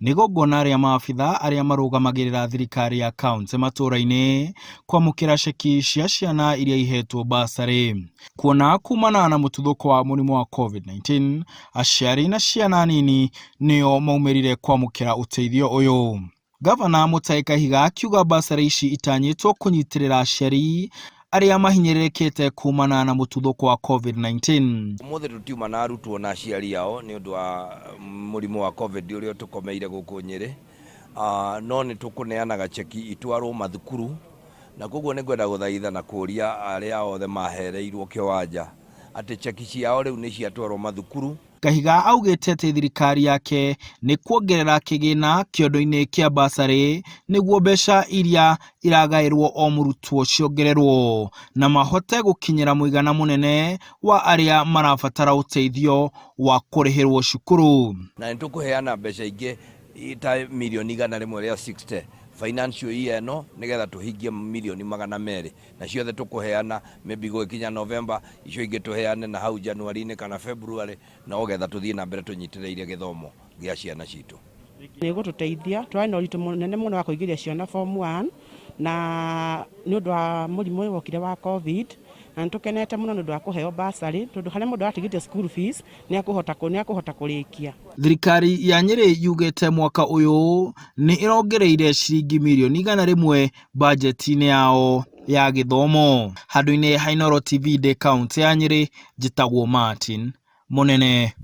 Nĩ igongona rĩa maabitha arĩa marũgamagĩrĩra thirikari ya kauntĩ matũra-inĩ kwamũkĩra ceki cia ciana iria ihetwo bursary. Kuona kumana na mũtuthũko wa mũrimũ wa COVID-19, aciari na ciana nini nĩo maumĩrire kwamũkĩra ũteithio ũyũ. Gavana Mutahi Kahiga akiuga bursary ici itanyĩtwo kũnyitĩrĩra aciari arĩa mahinyĩrĩrĩkĩte kumana na mũtuthũko wa COVID-19. Ũmũthĩ tũtiuma na arutwo na aciari ao nĩ ũndũ wa mũrimũ wa COVID ũrĩa ũtũkomeire gũkũ Nyĩrĩ, no nĩ tũkũneanaga cheki itwarwo mathukuru, na koguo nĩ ngwenda gũthaitha na kũria arĩa othe mahereirwo kĩwanja atĩ cheki ciao rĩu nĩ ciatwarwo mathukuru. Kahiga augĩte atĩ thirikari yake nĩ kuongerera kĩgĩna kĩondo-inĩ kĩa bursary nĩguo mbeca iria iragaĩrwo o mũrutwo ciongererwo na mahote gũkinyĩra mũigana mũnene wa arĩa marabatara ũteithio wa kũrĩhĩrwo cukuru. Na nĩ tũkũheana mbeca ingĩ ta mirioni 160 financial year ĩno nĩgetha tũhingie mirioni 200, na ciothe tũkũheana maybe gũgĩkinya November, icio ingĩ tũheane na hau January-inĩ kana February, na getha tũthiĩ na mbere tũnyitĩrĩire gĩthomo gĩa ciana citũ. Nĩ gũtũteithia twarĩ na ũritũ mũnene mũno wa kũingĩria ciana form 1 na nĩ ũndũ wa mũrimũ ũyũ wokire wa COVID, na nĩ tũkenete mũno nĩ ũndũ wa kũheo bursary, tondũ harĩa mũndũ aratigĩte school fees nĩ akũhota kũrĩkia. Thirikari ya Nyĩrĩ yugĩte mwaka ũyũ nĩ ĩrongereire ciringi mirioni 100 bajeti-inĩ yao ya gĩthomo. Handũ-inĩ ha Inooro TV ndĩ kaũntĩ ya Nyĩrĩ, njĩtagwo Martin Mũnene.